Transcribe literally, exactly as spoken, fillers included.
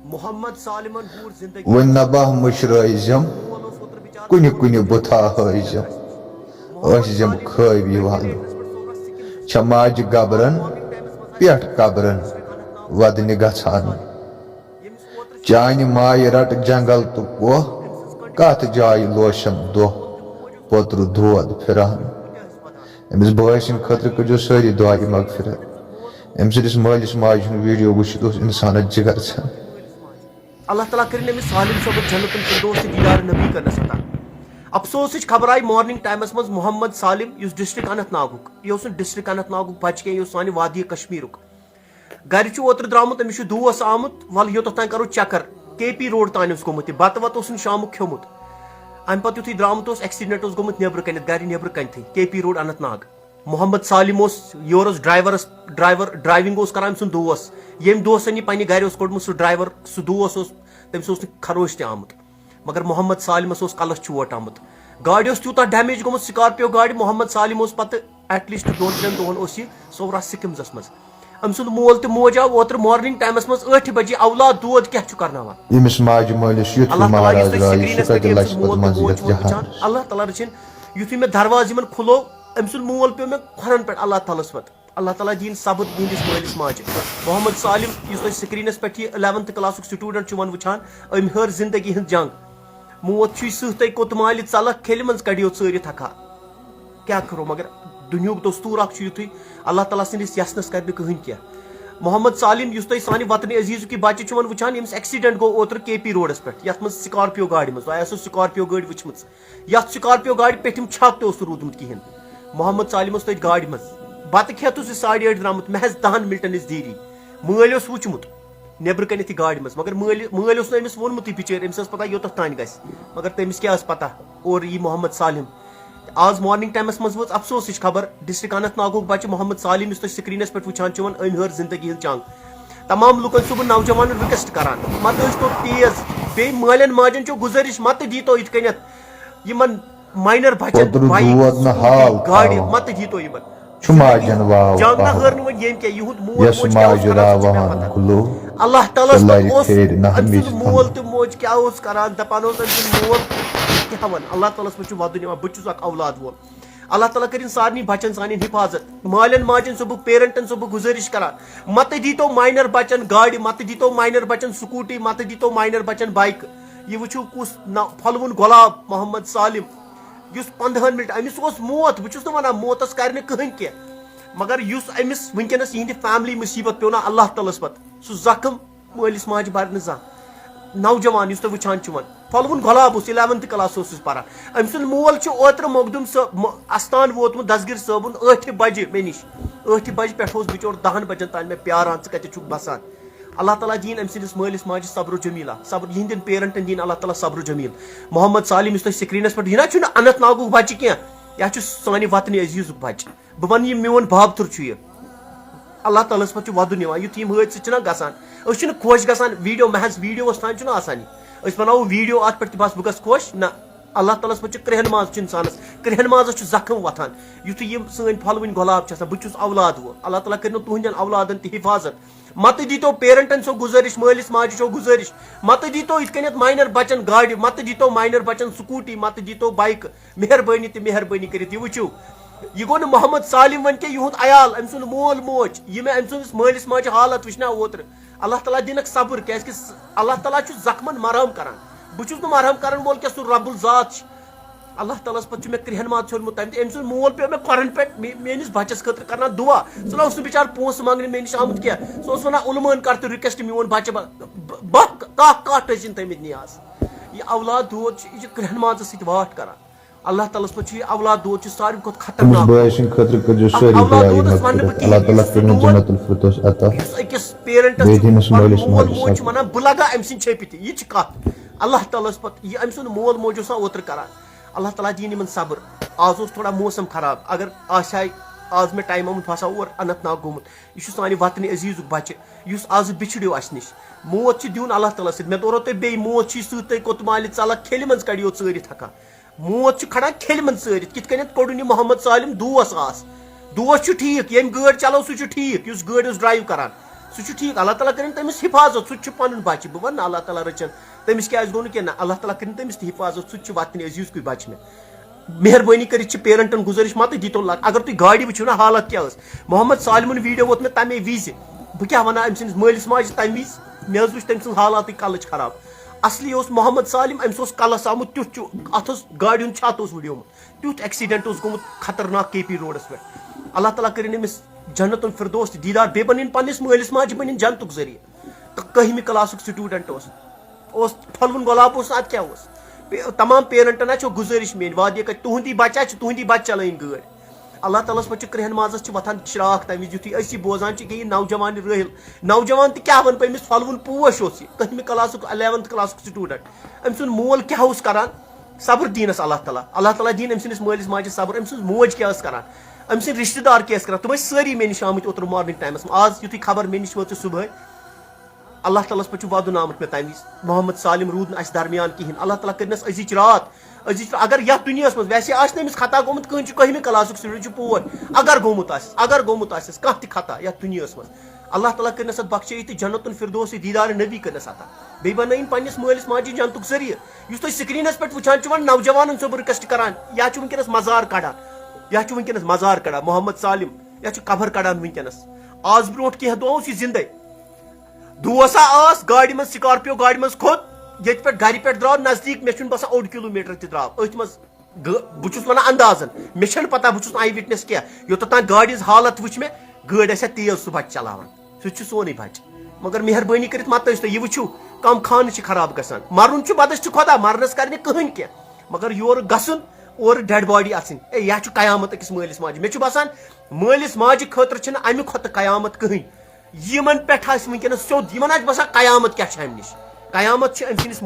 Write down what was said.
محمد سالمن ہور زندگی۔ وۄنۍ نباہ مُشرٲے زٮ۪م، کُنہِ کُنہِ بُتھا ہٲے زٮ۪م۔ ٲسۍ زٮ۪م خٲوۍ یِوان۔ چھےٚ ماجہِ گبرن پٮ۪ٹھ قبرن ودنہِ گژھان۔ چانہِ مایہِ رٹ جنگل تہٕ کوہ، کتھ جایہِ لوشم دۄہ، پوترٕ دود پھران۔ أمِس بٲے سٕنٛدِ خٲطرٕ کٔرۍزیو سٲری دعایہِ مغفرت۔ أمۍ سٕنٛدِس مٲلِس ماجہِ ہُنٛد ویٖڈیو وٕچھِتھ اوس اِنسانَس جِگر ژھٮ۪ن۔ اللہ تعالیٰ کٔرِن أمِس سالم صٲبَس جنت الفردوس تہٕ دیدار نبی کٔرنَس عطا۔ افسوسٕچ خبر آیہِ مارننگ ٹایمَس منٛز محمد سالم، یُس ڈسٹرکٹ اننت ناگُک، یہِ اوس نہٕ ڈسٹرکٹ اننت ناگُک بچہٕ کینٛہہ، یہِ اوس سانہِ وادی کشمیٖرُک۔ گرِ چھُ اوترٕ درٛامُت، أمِس چھُ دوس آمُت، وَلہٕ یوٚتَتھ تام کَرو چکر۔ کے پی روڈ تام اوس گوٚمُت یہِ، بَتہٕ وَتہٕ اوس نہٕ شامُک کھیوٚمُت۔ اَمہِ پَتہٕ یُتھُے درٛامُت اوس، ایکسیڈنٹ اوس گوٚمُت نیٚبرٕ کَنٮ۪تھ، گرِ نیٚبرٕ کَنٮ۪تھٕے، کے پی روڈ اننت ناگ۔ محمد سالم اوس یورٕ اوس ڈرایورَس، ڈرایور، ڈرایونگ اوس کران أمۍ سُنٛد دوس۔ ییٚمۍ دوستَن یہِ پنٛنہِ گرِ اوس کوٚڑمُت، سُہ ڈرایور، سُہ دوس اوس، تٔمِس اوس نہٕ خروش تہِ آمُت۔ مگر محمد سالمس اوس کلس چوٹ آمُت۔ گاڑِ اوس تیوٗتاہ ڈیمیج گوٚمُت، سکارپیو گاڑِ، محمد سالم اوس پتہٕ ایٹ لیسٹ دۄن ترٛٮ۪ن دۄہن اوس یہِ سورا سِکمزس منٛز۔ أمۍ سُنٛد مول تہٕ موج آو اوترٕ مارننگ ٹایمس منٛز ٲٹھِ بجہِ۔ اولاد دود کیٛاہ چھُ کرناوان؟ ییٚمِس ماجہِ مٲلِس یُتھ اللہ تعالیٰ مہراز یُس تۄہہِ راوی، سُہ سکریٖنس کتہِ پٮ۪ٹھ ییٚمۍ لژھِ سُنٛد پتہٕ مول تہٕ منٛزٕ موج یتھ چھُ وٕچھان، جہانس؟ اللہ تعالیٰ رٔچھِن۔ یُتھُے مےٚ دروازٕ یِمن کھُلوو، أمۍ سُنٛد مول پیوٚو مےٚ کھۄرن پٮ۪ٹھ اللہ تعالیٰ ہس پتہٕ۔ اللہ تعالیٰ دِیِن صبر یِہنٛدِس مٲلِس ماجہِ۔ محمد سالم، یُس تۄہہِ سکریٖنس پٮ۪ٹھ یہِ الیونتھ کلاسُک سٹوڈنٹ چھُ وۄنۍ وٕچھان، أمۍ ہٲر زندگی ہٕنٛز جنگ۔ موت چھُے سٕہہ تۄہہِ کوٚت مالہِ ژلکھ، کھیلہِ منٛز کڑیو ژٲرِتھ ہکھا۔ کیٛاہ کرو، مگر دُنیہُک دستوٗر اکھ چھُ یُتھُے، اللہ تعالیٰ سٕنٛدِس یژھنس کرِ نہٕ کٕہٕنۍ کینٛہہ۔ محمد سالم، یُس تۄہہِ سانہِ وطنِ عزیٖزُک یہِ بچہِ چھُ وۄنۍ وٕچھان، ییٚمِس ایکسیڈنٹ گوٚو اوترٕ کے پی روڈس پٮ۪ٹھ، یتھ منٛز سکارپیو گاڑِ منٛز، تۄہہِ آسیو سکارپیو گٲڑۍ وٕچھمٕژ۔ یتھ سکارپیو گاڑِ پیٚٹھِم چھک تہِ اوس نہٕ روٗدمُت کِہیٖنۍ۔ محمد سالم اوس تٔتھۍ گاڑِ منٛز۔ بتہٕ کھٮ۪تھ اوس یہِ ساڑِ ٲٹھِ درٛامُت، محض دہن مِنٹن ٲسۍ دیری۔ مٲلۍ اوس وٕچھمُت نیٚبرٕ کَنٮ۪تھ یہِ گاڑِ منٛز، مگر مٲلۍ، مٲلۍ اوس نہٕ أمِس ووٚنمُتٕے بِچٲرۍ، أمِس ٲس پتہ یوٚتَتھ تانۍ گژھِ۔ مگر تٔمِس کیٛاہ ٲس پتہ اورٕ یی محمد سالم۔ آز مارننگ ٹایمَس منٛز وٲژ افسوسٕچ خبر، ڈسٹرکٹ اننت ناگُک بچہِ محمد سالم، یُس تُہۍ سکریٖنَس پٮ۪ٹھ وٕچھان چھِو، أمۍ ہٲر زندگی ہٕنٛز جنگ۔ تمام لُکن چھُس بہٕ نوجوانن ریکویسٹ کران، مت ٲسۍ تو تیز، بیٚیہِ مٲلٮ۪ن ماجٮ۪ن چھو گُزٲرِش، مت دیٖتو یِتھ کٔنٮ۪تھ یِمن ماینر بچن اوترٕ بایک، دود نہٕ سکوٹی، حال گاڑِ، تھاوان۔ مت دیٖتو یِمن۔ چھُ ماجن واو جنگ نہ پاوان۔ ہٲر نہٕ وۄنۍ ییٚمۍ کینٛہہ، یِہُنٛد موج یۄس ووج کیٛاہ اوس ماجہِ کران، سُہ چھُ مےٚ راوان پتہ۔ گُلو، اللہ تعالیٰ ہس سۄ پتہٕ لرِ اوس پھیرِ نہ أمۍ سُنٛد ہمیشہِ مول تھاوان۔ تہٕ موج کیٛاہ اوس کران، دپان اوس أمۍ سُنٛد مول کیٛاہ ونہٕ، اللہ تعالیٰ ہس پٮ۪ٹھ چھُ ودُن یِوان، بہٕ چھُس اکھ اولاد وول۔ اللہ تعالیٰ کٔرِن سارنٕے بچن سانٮ۪ن حفاظت، مالٮ۪ن ماجن چھُس بہٕ، پیرنٹن چھُس بہٕ گُزٲرِش کران، مت دیٖتو ماینر بچن گاڑِ، مت دیٖتو ماینر بچن سکوٹی، مت دیٖتو ماینر بچن بایکہٕ۔ یہِ وٕچھِو کُس نہ پھۄلوُن گۄلاب محمد سالم، یُس پنٛدہن منٹ، أمِس اوس موت، بہٕ چھُس نہٕ ونان موتس کرِ نہٕ کٕہٕنۍ کینٛہہ، مگر یُس أمِس وٕنکیٚنس یِہنٛدِ فیملی مُصیبت پیوٚو نا اللہ تعالیٰ ہس پتہٕ، سُہ زخم مٲلِس ماجہِ بَرِ نہٕ زانٛہہ۔ نوجوان یُس تُہۍ وٕچھان چھِو وۄنۍ، پھۄلوُن گۄلاب اوس، الیونتھ کلاس اوس سُہ پَران۔ أمۍ سُنٛد مول چھُ اوترٕ مخدوٗم صٲب، م-، اَستان ووتمُت دستگیٖر صٲبُن ٲٹھِ بَجہِ مےٚ نِش، ٲٹھِ بَجہِ پٮ۪ٹھ اوس بِچور دَہَن بَجَن تام مےٚ پیاران، ژٕ کَتہِ چھُکھ بَسان؟ اللہ تعالیٰ دِیِن أمۍ سٕنٛدِس مٲلِس ماجہِ صبر و جمیٖلا، صبر، یِہِنٛدٮ۪ن پیرنٹَن دِیِن اللہ تعالیٰ صبر و جمیٖل۔ محمد سالم یُس تۄہہِ سکریٖنَس پٮ۪ٹھ، یہِ نہ چھُنہٕ اننت ناگُک بَچہِ کینٛہہ، یہِ حظ چھُ سانہِ وطنِ عزیٖزُک بَچہِ۔ بہٕ وَنہٕ یہِ میون بابتھٕر چھُ یہِ۔ اللہ تعالیٰ ہَس پٮ۪ٹھ چھُ وَدُن یِوان، یُتھ یِم حٲدثہٕ چھِنہ گژھان۔ أسۍ چھِنہٕ خۄش گژھان، ویٖڈیو محض ویٖڈیوَس تام چھُنہٕ آسان یہِ۔ أسۍ بَناوو ویٖڈیو اَتھ پٮ۪ٹھ تہِ بَس بہٕ گژھٕ خۄش، نہ۔ اللہ تعالیٰ ہَس پٮ۪ٹھ چھُ کرٛیٚہن ماز چھُ اِنسانَس، کرٛیٚہن مازَس چھُ زخم وۄتھان۔ یُتھُے یِم سٲنۍ پھۄلوٕنۍ گۄلاب چھِ آسان، بہٕ چھُس اولاد وول۔ اللہ تعالیٰ کٔرِنو تُہٕنٛدٮ۪ن اولادَن تہِ حِفاظت۔ مَتہٕ دیٖتو پیرنٹَن چھو گُزٲرِش، مٲلِس ماجہِ چھو گُزٲرِش، مَتہٕ دیٖتو یِتھ کٔنٮ۪تھ ماینَر بَچَن گاڑِ، مَتہٕ دیٖتو ماینَر بَچَن سکوٗٹی، مَتہٕ دیٖتو بایکہٕ۔ مہربٲنی تہٕ مہربٲنی کٔرِتھ یہِ وٕچھِو۔ یہِ گوٚو نہٕ محمد سالم وۄنۍ کینٛہہ، یِہُنٛد عیال، أمۍ سُنٛد مول موج، یِم أمۍ سٕنٛدِس مٲلِس ماجہِ حالت وٕچھناو اوترٕ۔ اللہ تعالیٰ دِنَکھ صبر، کیٛازِکہِ س-، اللہ تعالیٰ چھُ زخمَن مرہم کران۔ بہٕ چھُس نہٕ مرہم کرن وول کینٛہہ، سُہ رب الذات چھُ۔ اللہ تعالیٰ ہَس پَتہٕ چھُ مےٚ کرٛیٚہن ماز ژھیوٚنمُت تَمہِ تہِ۔ أمۍ سُنٛد مول پیوٚو مےٚ کھۄرَن پٮ۪ٹھ، مے-، میٛٲنِس بَچَس خٲطرٕ کرناو دُعا۔ سُہ نہ اوس نہٕ بِچارٕ پونٛسہٕ منٛگنہِ مےٚ نِش آمُت کینٛہہ۔ سُہ اوس وَنان، علماہَن کر تہٕ رِکویسٹ میون بَچہٕ بَ-، بَ-، بَکھ کانٛہہ کَٹھ ٲسِن تھٲمٕتۍ نیاز۔ یہِ اولاد دود چھُ، یہِ چھُ کرٛیٚہن مازَس سۭتۍ واٹھ کران۔ اللہ تعالیٰ ہَس پَتہٕ چھُ یہِ اولاد دود چھُ ساروی کھۄتہٕ خطرناک۔ تٔمِس بٲے سٕنٛدِ خٲطرٕ کٔرۍزیو اَتھ سٲری اولاد دُعا یہِ دودَس وَنہٕ بہٕ مغفرت۔ کِہیٖنۍ، اللہ تعالیٰ یُس سُہ کٔرِنۍ دود جنت الفردوس عطا۔ یُس أکِس پیرنٹس بیٚیہِ دِیٖنَس پَنُن مٲلِس مول ماجہِ موج چھُ صبر۔ وَنان، بہٕ لگا أمۍ سٕنٛدِ چھیٚپہِ تہِ۔ یہِ تہِ چھِ کَتھ۔ اللہ تعالیٰ ہَس پَتہٕ یہِ أمۍ سُنٛد مول موج اوس آسان اوترٕ کران۔ اللہ تعالیٰ دِیِن یِمن صبر۔ آز اوس تھوڑا موسم خراب۔ اگر آسہِ ہا، آز مےٚ ٹایم آمُت، بہٕ آسہٕ ہا اور اننت ناگ گوٚمُت۔ یہِ چھُ سانہِ وطنِ عزیٖزُک بچہٕ، یُس آز بِچھڑیو اَسہِ نِش۔ موت چھُ دیُن اللہ تعالیٰ سۭتۍ۔ مےٚ دوٚپ تۄہہِ بیٚیہِ، موت چھُ سُہ تۄہہِ کوٚت مالہِ ژَلَکھ کھیلہِ منٛز کَڑیو ژٲرِتھ ہٮ۪کان۔ موت چھُ کھڑان کھیلہِ منٛز ژٲرِتھ، کِتھ کٔنٮ۪تھ کوٚڑُن یہِ محمد سالم دوس آس۔ دوس چھُ ٹھیٖک، ییٚمۍ گٲڑۍ چلاو سُہ چھُ ٹھیٖک، یُس گٲڑۍ اوس ڈرایو کران۔ سُہ چھُ ٹھیٖک، اللہ تعالیٰ کٔرِن تٔمِس حفاظت، سُہ تہِ چھُ پَنُن بَچہِ۔ بہٕ وَنہٕ نہٕ اللہ تعالیٰ رٔچھِن تٔمِس کیٛازِ گوٚو نہٕ کینٛہہ، نہ، اللہ تعالیٰ کٔرِن تٔمِس تہِ حفاظت، سُہ تہِ چھُ وَتہِ عزیٖز کُے بَچہِ مےٚ۔ مہربٲنی کٔرِتھ چھِ پیرنٹن گُزٲرِش، مَتہٕ دیٖتو لَک۔ اگر تُہۍ گاڑِ وٕچھِو نا حالت کیٛاہ ٲس، محمد سالمُن ویٖڈیو ووت مےٚ تَمے وِزِ۔ بہٕ کیٛاہ وَنہٕ أمۍ سٕنٛدِس مٲلِس ماجہِ تَمہِ وِزِ؟ مےٚ حظ وٕچھ تٔمۍ سٕنٛز حالاتٕے کَلٕچ خراب۔ اَصلی اوس محمد سالم، أمِس اوس کَلَس آمُت تیُتھ چُ-، اَتھ اوس گاڑِ ہُنٛد چھاتہٕ اوس وٕڈیومُت۔ تیُتھ ایکسیڈنٹ اوس گوٚمُت خطرناک کے پی روڈس پٮ۪ٹھ۔ اللہ تعالیٰ کٔرِن أمِس جنت الفردوس تہِ دیٖدار۔ بیٚیہِ بَنٕنۍ پننِس مٲلِس ماجہِ بَنٕنۍ جنتُک ذٔریعہٕ۔ تہٕ کٔہمہِ کلاسُک سٹوڈنٹ اوس، اوس پھۄلوُن گۄلاب اوس، اَدٕ کیٛاہ اوس؟ پے-، تمام پیرنٹن ہا چھو گُزٲرِش میٲنۍ، وادی کَتہِ تُہُنٛدی بچہ چھِ، تُہُنٛدی بچہ چلٲیِن گٲڑۍ۔ اللہ تعالیٰ ہس پتہٕ چھُ کرٛہن مازس چھِ وۄتھان شراکھ تمہِ وِزِ، یُتھُے أسی بوزان چھِ کہِ یہِ نوجوان راحل، نوجوان تہِ کیٛاہ وَنہٕ بہٕ أمِس، پھۄلوُن پوش اوس یہِ، کٔہمہِ کلاسُک، الیونتھ کلاسُک سٹوڈنٹ، أمۍ سُنٛد مول کیٛاہ اوس کران؟ صبر دِیٖنَس اللہ تعالیٰ۔ اللہ تعالیٰ دِیٖن أمۍ سٕنٛدِس مٲلِس ماجہِ صبر۔ أمۍ سٕنٛز موج کیٛاہ ٲس کران؟ أمۍ سٕنٛدۍ رِشتہٕ دار کیٛاہ ٲسۍ کران؟ تِم ٲسۍ سٲری مےٚ نِش آمٕتۍ اوترٕ مارنِنٛگ ٹایمَس منٛز۔ آز یُتھُے خبر مےٚ نِش وٲژ صُبحٲے، اللہ تعالیٰ ہَس پٮ۪ٹھ چھُ وَدُن آمُت مےٚ تَمہِ وِزِ۔ محمد سالم روٗد نہٕ اَسہِ درمیان کِہیٖنۍ۔ اللہ تعالیٰ کٔرِنَس أزِچ رات، أزِچ رات۔ اگر یَتھ دُنیاہَس منٛز ویسے آسہِ نہٕ أمِس خطا گوٚمُت کٕہٕنۍ، چھُ کٔہمہِ کلاسُک سٹوڈنٹ چھُ پوش، اگر گوٚمُت آسٮ۪س، اگر گوٚمُت آسٮ۪س کانٛہہ تہِ خطا یَتھ دُنیاہَس منٛز، اللہ تعالیٰ کٔرِنَس اَتھ بخشٲیِتھ تہٕ جنت الفردوس دیٖدار نبی کٔرِنَس عطا۔ بیٚیہِ بَنٲیِن پنٛنِس مٲلِس ماجہِ جنتُک ذٔریعہٕ۔ یُس تُہۍ سکرینس پٮ۪ٹھ وٕچھان چھِو، وۄنۍ نوجوانن چھُسو بہٕ رِکویسٹ کران، یا چھُ وٕنکیٚنس مزار کڑان، یا چھُ وٕنکیٚنس مزار کڑان، محمد سالم، یا چھُ قبر کڑان وٕنکیٚنس۔ آز برونٹھ کینٛہہ دۄہ اوس یہِ زندے۔ دوسا ٲس گاڑِ منٛز، سکارپیو گاڑِ منٛز کھوٚت، ییٚتہِ پٮ۪ٹھ گرِ پٮ۪ٹھ درٛاو نزدیٖک، مےٚ چھُنہٕ باسان اوٚڑ کِلوٗ میٖٹر تہِ درٛاو أتھۍ منٛز۔ گٲ-، بہٕ چھُس وَنان اندازن، مےٚ چھَنہٕ پتہ، بہٕ چھُس نہٕ آی وِٹنس کینٛہہ۔ یوٚتَتھ تام گاڑِ ہٕنٛز حالت وٕچھ مےٚ، گٲڑۍ آسہِ ہا تیز، سُہ بچہِ چلاوان، سُہ تہِ چھُ سونُے بچہِ۔ مگر مہربٲنی کٔرِتھ مہ تٔژ تُہۍ، یہِ وٕچھِو، کم خانہٕ چھِ خراب گژھان۔ مرُن چھُ، بدس چھُ خۄدا، مرنس کرِ نہٕ کٕہٕنۍ کینٛہہ، مگر یورٕ گژھُن، اورٕ ڈیڈ باڈی آسٕنۍ، اے، یہِ ہا چھُ قیامت أکِس مٲلِس ماجہِ۔ مےٚ چھُ باسان، مٲلِس ماجہِ خٲطرٕ چھِنہٕ امہِ کھۄتہٕ قیامت کٕہٕنۍ۔ یِمن پٮ۪ٹھ آسہِ وٕنکیٚنس سیوٚد، یِمن آسہِ باسان، قیامت کیٛاہ چھِ امہِ نِش؟ قیامت چھِ أمۍ سٕنٛدِس